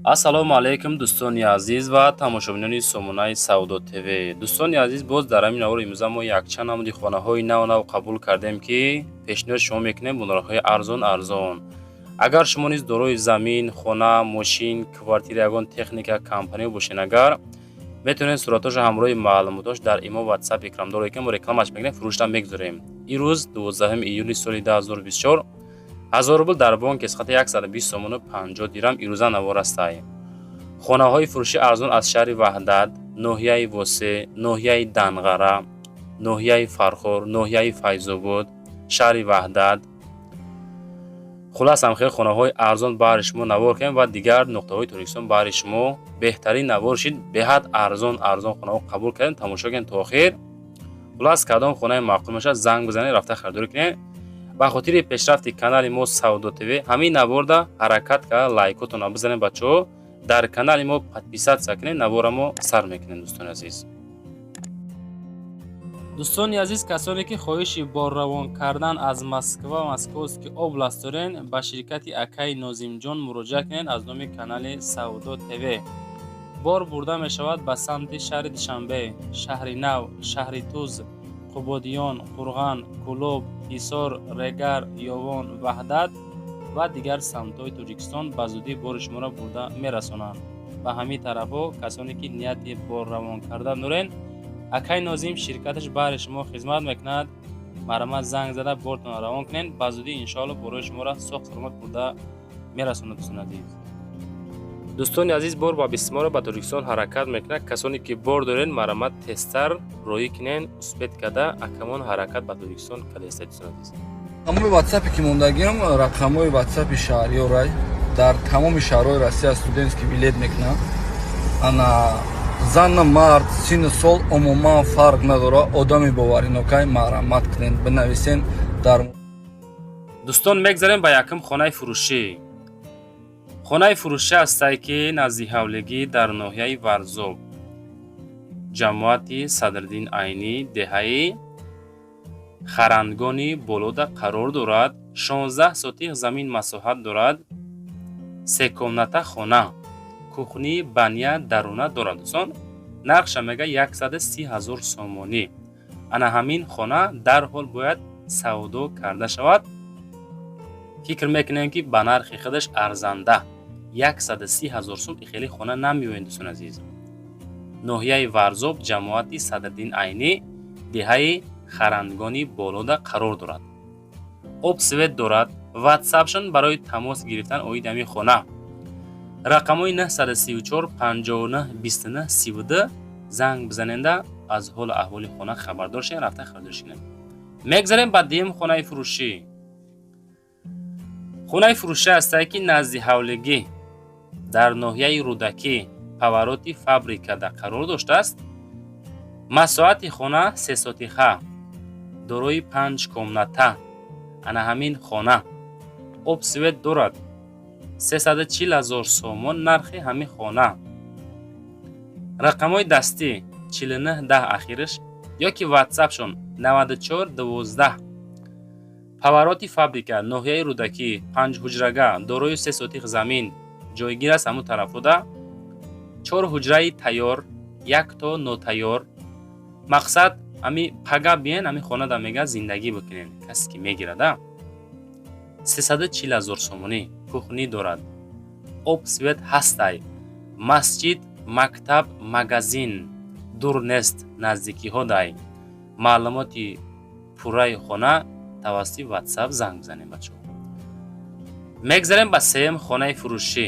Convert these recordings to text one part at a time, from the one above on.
Ассалому алайкум, дӯстони азиз ва тамошобинони сомонаи Савдо ТВ. Дӯстони азиз, боз дар ҳамин навори имрӯза мо якчанд намуди хонаҳои нав нав қабул кардем, ки пешниҳод шумо мекунем бо нархҳои арзон арзон. Агар шумо низ дорои замин, хона, мошин, квартира, ягон техника, компания бошед, агар метавонед суратҳоша ҳамроҳи маълумотош дар имо, Ватсап экрамдоре, ки мо рекламаш мекунем, фурӯшта мегузорем. Ирӯз, 12 июли соли 2024, 1000 рубл дар бонк эсхата 120 сомону 50 дирам. Ирӯза навор ҳастай хонаҳои фурӯши арзон аз шаҳри Ваҳдат, ноҳияи Восе, ноҳияи Данғара, ноҳияи Фархор, ноҳияи Файзобод, шаҳри Ваҳдат. Хулас, ҳамхел хонаҳои арзон баҳри шумо навор кунем ва дигар нуқтаҳои Тоҷикистон баҳри шумо беҳтарин навор шид. Беҳад арзон арзон хонаҳо қабул кардем, тамошо кунед то охир. Хулас, кадом хонаи маъқул мешавад, занг бизанед, рафта харидорӣ кунед. Ба хотири пешрафти канали мо Савдо ТВ ҳамин наворда ҳаракат карда лайкотонро бизанед, бачаҳо, дар канали мо подписаться кунед. Навора мо сар мекунем, дӯстони азиз. Дӯстони азиз, касоне ки хоҳиши борравон кардан аз Москва, Московский область дорен, ба ширкати акаи Нозимҷон муроҷиат кунед. Аз номи канали Савдо ТВ бор бурда мешавад ба самти шаҳри Душанбе, Шаҳри Нав, Шаҳри Туз, Қубодиён, Қурған, Кӯлоб, Ҳисор, Регар, Ёвон, Ваҳдат ва дигар самтҳои Тоҷикистон. Ба зудӣ бори шуморо бурда мерасонанд ба ҳамин тарафҳо. Касоне ки нияти борравон кардан дорен, акаи Нозим ширкаташ баҳри шумо хизмат мекунад. Марҳамат, занг зада бортонро равон кунед. Ба зудӣ, иншоалло, борои шуморо соғ саломат бурда мерасонад. Дӯстони азиз, дӯстони азиз, бор ба бисморо ба Тоҷикистон ҳаракат мекунад. Касоне ки бор дорен, марҳамат, тезтар роҳӣ кунен. Успеть карда акамон ҳаракат ба Тоҷикистон кардааста, дӯстони азиз. Рақамҳои Ватсапе ки мондагиам, рақамҳои Ватсапи шаҳриёрай. Дар тамоми шаҳрҳои Россия студентский билет мекунам. Ана, зану мард, сину сол умуман фарқ надорад. Одами боваринокай, марҳамат кунед, бинависен дар Дӯстон, мегзарем ба якум хонаи фурӯшӣ. Хонаи фурӯшӣ ҳастае, ки назди ҳавлигӣ дар ноҳияи Варзоб, ҷамоати Садриддин Айнӣ, деҳаи Харангони Болода қарор дорад. 16 сотих замин масоҳат дорад, се комната хона, кухни, баня даруна дорад. Дӯстон, нархша мега 130 ҳазор сомонӣ. Ана ҳамин хона дарҳол бояд савдо карда шавад. Фикр мекунем, ки ба нархи худаш арзанда, 130 ҳазор сум хеле хона намеояд. Дӯстони азиз, ноҳияи Варзоб, ҷамоати Садриддин Айнӣ, деҳаи Харангони Болода қарор дорад. Об, свет дорад. Ватсапшон барои тамос гирифтан оиди ҳамин хона рақамҳои 934 59 29 32. Занг бизаненда, аз ҳолу аҳволи хона хабардор шавем, рафта харидорӣ кунем. Мегзарем ба дуюм хонаи фурӯшӣ. Хонаи фурӯшӣ ҳастае, ки назди ҳавлигӣ дар ноҳияи Рӯдакӣ, повороти фабрикада қарор доштааст. Масоҳати хона 3 сотиха, дорои панҷ комната. Ана ҳамин хона об, свет дорад. 340 ҳазор сомон нархи ҳамин хона. Рақамҳои дастӣ 49 10 ахираш ёки Ватсапшон 94 12. Повороти фабрика, ноҳияи Рӯдакӣ, панҷҳуҷрага, дорои 3 сотих замин ҷойгир аст. Ҳамун тарафода чор ҳуҷраи тайёр, якто нотайёр. Мақсад, ами пага биен, ами хонада мега зиндагӣ бикунен. Касе ки мегирада, 340 ҳазор сомонӣ. Кухни дорад, об, свет ҳастай. Масҷид, мактаб, магазин дур нест, наздикиҳо дай. Маълумоти пурраи хона тавассути Ватсап занг бизанем, бачаҳо. Мегзарем ба сеюм хонаи фурӯшӣ.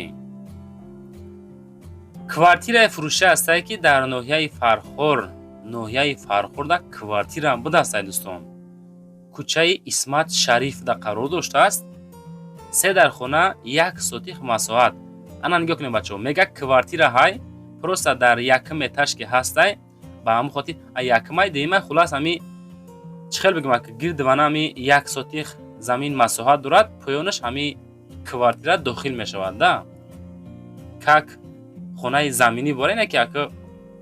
Квартираи фурӯшӣ ҳастае, ки дар ноҳияи Фархор, ноҳияи Фархорда квартира будастай, дӯстон. Кӯчаи Исмат Шарифда қарор доштааст. Се дар хона, 1 сотих масоҳат. Ана, нигоҳ кунед, бачаҳо, мега квартира ҳай, просто дар якум этаж ки ҳастай, ба ҳамн хотир якумай, дуюмай. Хулас, ҳами чӣ хел бигӯм, гирди вана ҳами 1 сотих замин масоҳат дорад, поёнаш ҳами квартира дохил мешавад да, как хонаи заминӣ бора, ина ки ака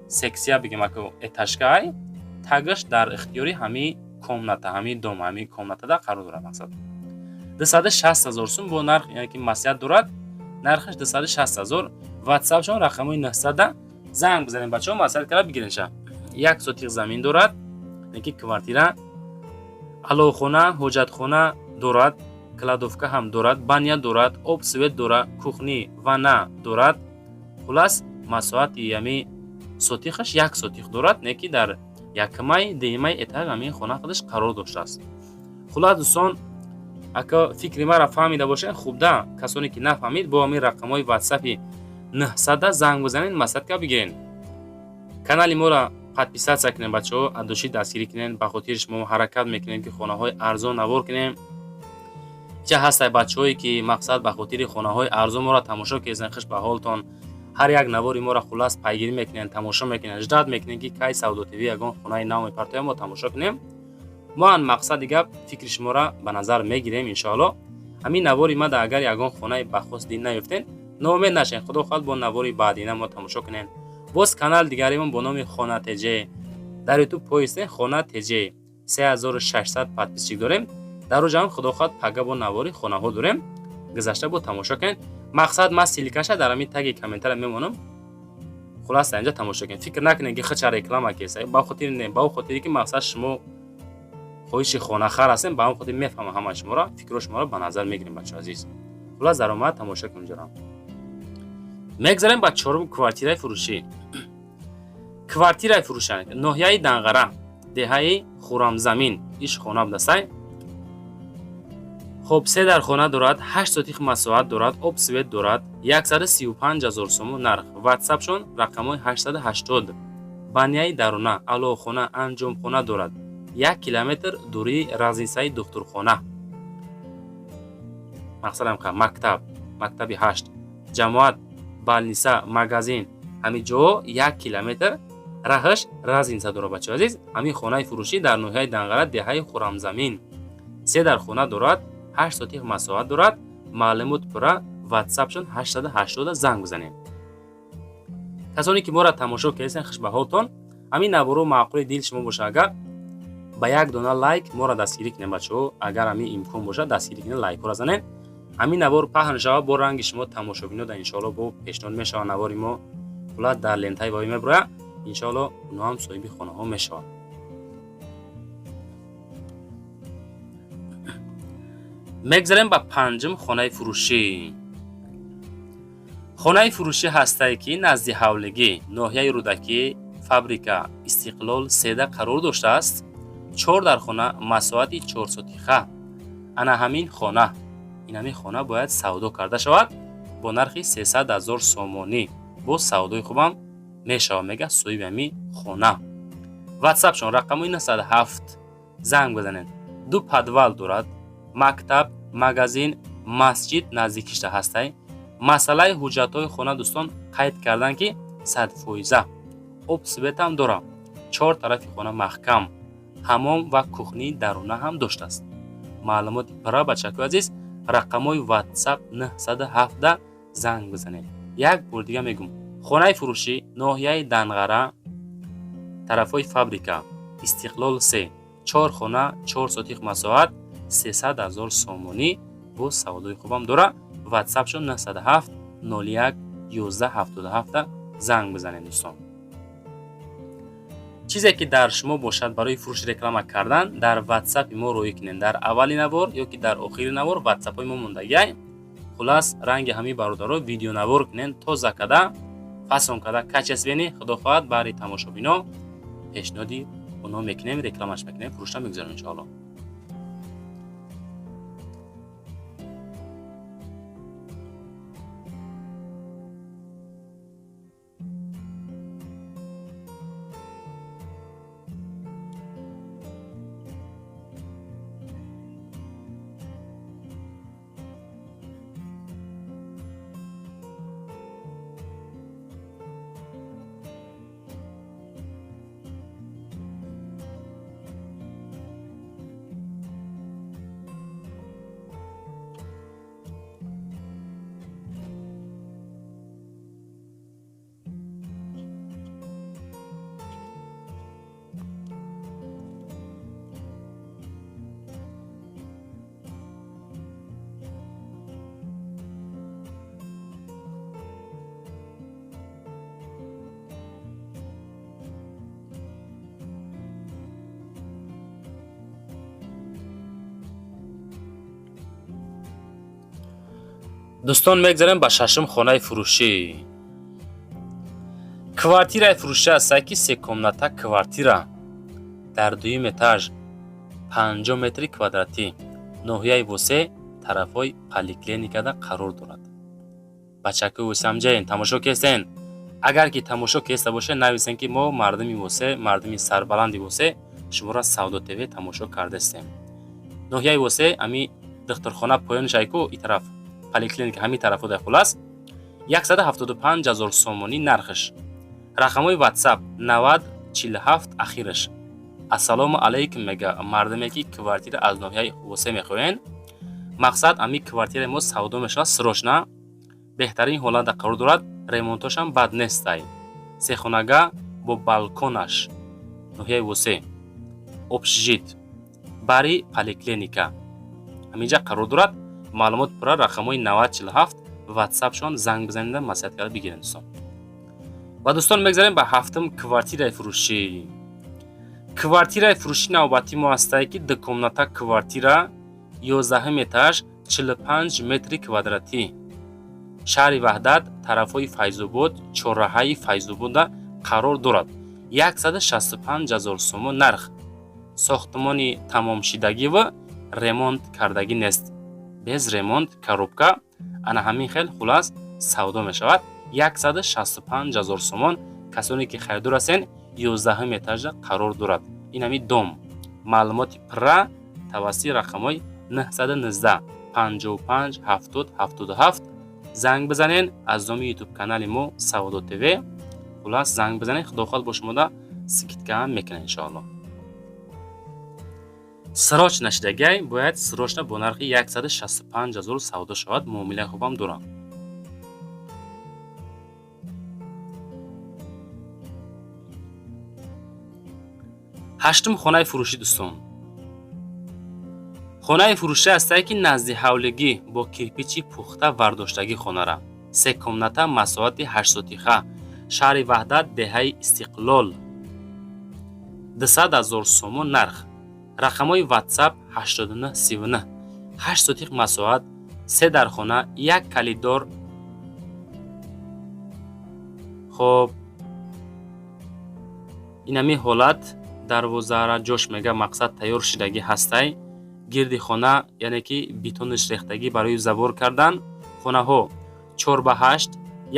сексия бигем, ака этажкаай, тагаш дар ихтиёри ҳами комната, ҳами дом, ҳами комнатада қарор дорад. Мақсад, 260 ҳазор сум бо нарх, яъне ки маслиҳат дорад. Нархаш 260 ҳазор. WhatsApp-шон рақамҳои 900 занг бизанед бачаҳо, маслиҳат карда бигиренша. 1 сотих замин дорад, яки квартира, аловхона, ҳоҷатхона дорад, кладовка ҳам дорад, баня дорад, об свет дорад, кухни, ванна дорад. Хулас масоҳати ҳами сотихаш 1 сотих дорад, не ки дар якмай, дуюмай этаж ҳамин хона худаш қарор доштааст. Хулас дӯстон, ака фикри маро фаҳмида бошед, хубда. Касоне ки нафаҳмид, бо ҳамин рақамҳои WhatsApp-и 900 занг бизанед, маслиҳат карда бигиред. Канали моро подписаться кунед бачаҳо, аддуши дастгирӣ кунед. Ба хотири шумо ҳаракат мекунем ки хонаҳои арзон навор кунем. Ча ҳастай бачаҳое ки мақсад ба хотири хонаҳои арзон моро тамошо карданд, хуш ба ҳолтон. Ҳар як навори моро хулас пайгирӣ мекунед, тамошо мекунед, ждать мекунед ки кай Савдо ТВ ягон хонаи нав мепартоям, мо тамошо кунем. Мо ан мақсади гап фикри шуморо ба назар мегирем иншоалло. Ҳамин навори мада агар ягон хонаи ба хост дил наёфтед, ноумед нашед, худо хоҳад бо навори баъдина мо тамошо кунем. Боз канал дигаримон бо номи Хона ТЖ дар Ютуб поисте Хона ТЖ 3600 подписчик дорем. Дар оҷа ҳам худо хоҳад пага бо навори хонаҳо дорем, гузашта бо тамошо кунед. Мақсад ман ссылка ша дар ҳамин таги комментария мемонам. Хулас инҷа тамошо кунед. Фикр накунед ки хича реклама кеса, ба хотири не, ба хотире ки мақсад шумо хоҳиши хонахар ҳастем, ба ҳамон хотир мефаҳмам ҳамаи шуморо, фикрҳои шуморо ба назар мегирем бачаҳо азиз. Хулас даромад тамошо кунед инҷоро. Мегзарем ба чорум квартираи фурӯшӣ. Квартираи фурӯшӣ ноҳияи Данғара, деҳаи Хурамзамин, иш хона будастай. Хоб, 3 дар хона дорад, 8 сотих масоҳат дорад, об свет дорад, 135 000 сомон нарх. WhatsApp-шон рақамҳои 880. Баняи даруна, аловхона, анҷомхона дорад. 1 километр дурии разницаи духтурхона. Мақсадам мактаб, мактаби 8, ҷамоат, больница, магазин, ҳамин ҷо 1 километр раҳаш разница дорад бачаҳо азиз. Ҳамин хонаи фурӯшӣ дар ноҳияи Данғара, деҳаи Хурамзамин. 3 дар хона дорад, 8 сотих масоҳат дорад. Маълумот пурра WhatsApp-шон 880 занг бизанед. Касоне ки моро тамошо кардед, хуш ба ҳолтон. Ҳамин наворо маъқули дил шумо бошад, агар ба як дона лайк моро дастгирӣ кунед бачаҳо, агар ҳамин имкон бошад дастгирӣ кунед, лайкҳоро занед. Ҳамин навор паҳн шавад бо ранги шумо тамошобино да иншоалло бо пешниҳод мешавад навори мо. Хулас дар лентаи воӣ мебирояд, иншоалло онҳо ҳам соҳиби хонаҳо мешаванд. Мегзарем ба панҷум хонаи фурӯшӣ. Хонаи фурӯшӣ ҳастае ки назди ҳавлигӣ, ноҳияи Рӯдакӣ, фабрика Истиқлол седа қарор доштааст. 4 дар хона, масоҳати 4 сотиха. Ана ҳамин хона, ин ҳамин хона бояд савдо карда шавад бо нархи 300 000 сомонӣ. Бо савдои хубам мешавад, мега соҳиби ҳамин хона. WhatsApp-шон рақамҳои 907 занг бизанед. 2 подвал дорад, мактаб, магазин, масҷид наздикишта ҳастай. Масъалаи ҳуҷҷатҳои хона дӯстон қайд карданд ки 100%. Об свет ам дорад. 4 тарафи хона маҳкам. Ҳамом ва кухнии даруна ҳам доштааст. Маълумоти пурра бачакҳои азиз рақамҳои WhatsApp 917 занг бизанед. Як бор дига мегӯм, хонаи фурӯшӣ ноҳияи Данғара, тарафҳои фабрика Истиқлол 3, 4 хона, 4 сотих масоҳат, 300 000 сомонӣ, бо савдои хубам дорад. WhatsApp-шон 907 01 11 77 занг бизанед дӯстон. Чизе ки дар шумо бошад барои фурӯши реклама кардан, дар WhatsApp-и мо роҳӣ кунед. Дар аввали навор ё ки дар охири навор WhatsApp-ҳои мо мондагиай. Хулас ранги ҳамин бародаро видеонавор кунед, тоза када, фасон када, качественный, худо хоҳад баъди тамошобино пешниҳоди оно мекунем, рекламаш мекунем, фурӯшта мегузорем иншоалло. Дӯстон, мегзарем ба шашум хонаи фурӯшӣ. Квартираи фурӯшӣ ҳастае, ки се комната квартира дар дуюм этаж, 50 метри квадратӣ, ноҳияи Восе, тарафҳои поликлиникада қарор дорад. Бачакои Восе ҳамҷаен, тамошо кестен. Агар ки тамошо кеста бошед, нависен, ки мо мардуми Восе, мардуми сарбаланди Восе, шуморо Савдо ТВ тамошо кардастем. Ноҳияи Восе, ами духтурхона поёнаш айку, и тараф поликлиника, ҳамин тарафо дар. Хулас, 175 ҳазор сомонӣ нархш. Рақамҳои WhatsApp 90 47 ахираш. Ассалому алайкум, мега, мардуме ки квартира аз ноҳияи Восе мехоҳен. Мақсад, ами квартираи мо савдо мешавад срочно, беҳтарин ҳолатда қарор дорад, ремонтошам бад нестай. Сехонага бо балконаш, ноҳияи Восе, общежит, бари поликлиника ҳаминҷа қарор дорад. Маълумот пурра рақамҳои 9047 ватсапшон занг бизанида, маслиҳат карда бигиред, дӯстон. Ва, дӯстон, мегзарем ба ҳафтум квартираи фурӯшӣ. Квартираи фурӯшӣ навбати мо ҳастае, ки ду комната квартира, 11-ум этаж, 45 метри квадратӣ, шаҳри Ваҳдат, тарафҳои Файзобод, чорраҳаи Файзобода қарор дорад. 165 ҳазор сомон нарх. Сохтмони тамомшидагиву ремонт кардагӣ нест, без ремонт, коробка, ана ҳамин хел. Хулас, савдо мешавад 165 ҳазор сомон. Касоне ки харидор ҳастен, 11-ум этажда қарор дорад ин ҳами дом. Маълумоти пурра тавассути рақамҳои 919 55 70 77 занг бизанен. Аз номи ютуб канали мо Савдо ТВ, хулас, занг бизанед, худо хоҳад, бо шумода скидка ҳам мекунад, иншоалло. Срочно шидагай, бояд срочно бо нархи 165 ҳазор савдо шавад. Муомилаи хубам дорам. Ҳаштум хонаи фурӯшӣ, дӯстон. Хонаи фурӯшӣ ҳастае, ки назди ҳавлигӣ, бо кирпичи пухта вардоштагӣ хонара, се комната, масоҳати 8 сотиха, шаҳри Ваҳдат, деҳаи Истиқлол, 200 ҳазор сомон нарх. Рақамҳои WhatsApp 89 39. 8 сотих масоҳат, се дархона, як калидор. Хоб, инами ҳолат, дарвозаара ҷош, мега, мақсад, тайёр шидагӣ ҳастай. Гирди хона, яъне ки бетонаш рехтагӣ барои забор кардан. Хонаҳо 4 ба 8,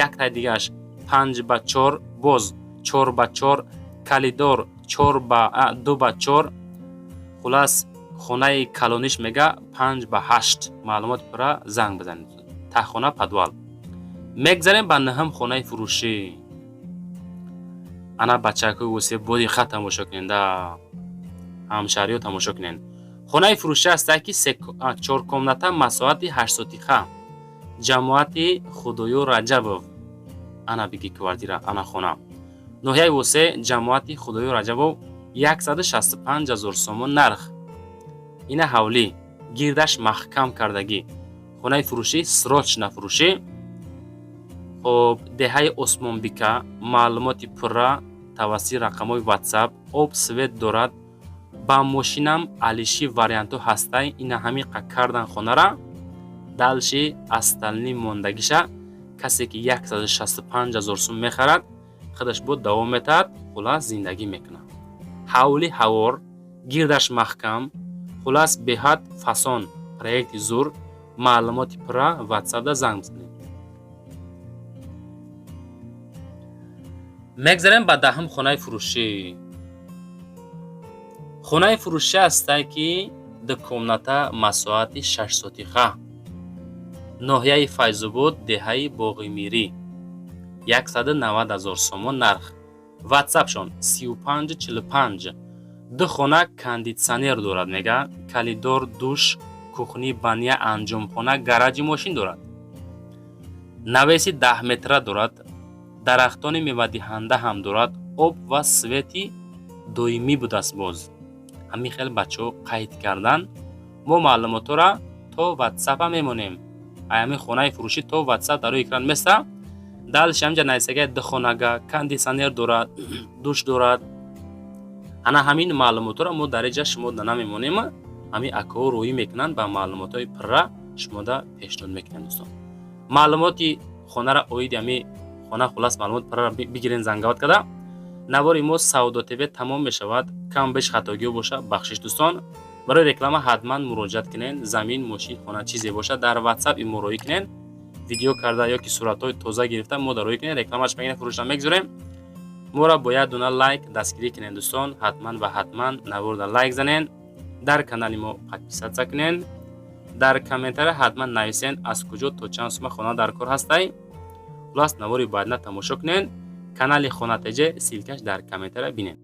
яктай дигааш 5 ба 4, боз 4 ба 4, калидор 4 ба 2 ба 4. Хулас, хонаи калониш, мега, 5 ба 8. Маълумоти пурра занг бизанед. Таҳхона, подвал. Мегзарем ба наҳум хонаи фурӯшӣ. Ана, бачакҳои Восе, бо диққат тамошо кунед, ҳамшаҳриҳо, тамошо кунед. Хонаи фурӯшӣ ҳастае, ки чоркомната, масоҳати 8 сотиха, ҷамоати Худоё Раҷабов. Ана биги квартира, ана хона, ноҳияи Восе, ҷамоати Худоё Раҷабов, 165 ҳазор сомон нарх. Ина ҳавлӣ, гирдаш маҳкам кардагӣ. Хонаи фурӯшӣ срочно фурӯшӣ. Хоб, деҳаи Осмонбика. Маълумоти пурра тавассути рақамҳои WhatsApp. Об, свет дорад, ба мошинам алиши вариантҳо ҳастай. Ина ҳамиқа кардан хонара, дальше остальной мондагиша касе ки 165 ҳазор сум мехарад, худаш бо давом метаҳад. Хулас, зиндагӣ мекунад. Ҳавли ҳавор, гирдаш маҳкам. Хулас, беҳад фасон, проекти зур. Маълумоти пурра ватсапда занг бизанед. Мегзарем ба даҳум хонаи фурӯшӣ. Хонаи фурӯшӣ ҳастае, ки ду комната, масоҳати 6 сотиха, ноҳияи Файзобод, деҳаи Боғимирӣ, 190 ҳазор сомон нарх. Ватсапшон 3545. Ду хона, кондитсионер дорад, мега, калидор, душ, кухня, баня, анҷомхона, гараҷи мошин дорад, навеси 10 метра дорад, дарахтони мевадиҳанда ҳам дорад, об ва свети доимӣ будааст. Боз ҳамин хел бачаҳо қайд кардан. Мо маълумотҳоро то ватсапа мемонем. Ҳамин хонаи фурӯшӣ то ватсап дар рӯи экран места. Дальше ҳамҷа нависага: духонага, кондитсионер дорад, душ дорад. Ана ҳамин маълумотҳоро мо дар иҷа шумо намемонем. Ҳамин акаҳо рӯӣ мекунанд, ба маълумотҳои пурра шумода пешниҳод мекунем, дӯстон. Маълумоти хонара, оиди ҳами хона, хулас, маълумот пурра бигирен, звонить карда. Навори мо Савдо ТВ тамом мешавад. Кам беш хатогиҳо боша, бахшиш, дӯстон. Барои реклама ҳатман муроҷиат кунен. Замин, мошин, хона, чизе бошад, дар ватсап имо роӣ кунен. Видео карда ё ки суратҳои тоза гирифта мо дар роӣ кунен, рекламаш мегирем, фурӯшам мегузорем. Моро бо як дона лайк дастгирӣ кунен, дӯстон. Ҳатман ва ҳатман наворда лайк занен, дар канали мо подписаться кунен, дар комментария ҳатман нависен, аз куҷо, то чанд сума хона дар кор ҳастай. Хулас, навори баъдна тамошо кунен. Канали Хона ТЖ, ссылка ш дар комментария бинен.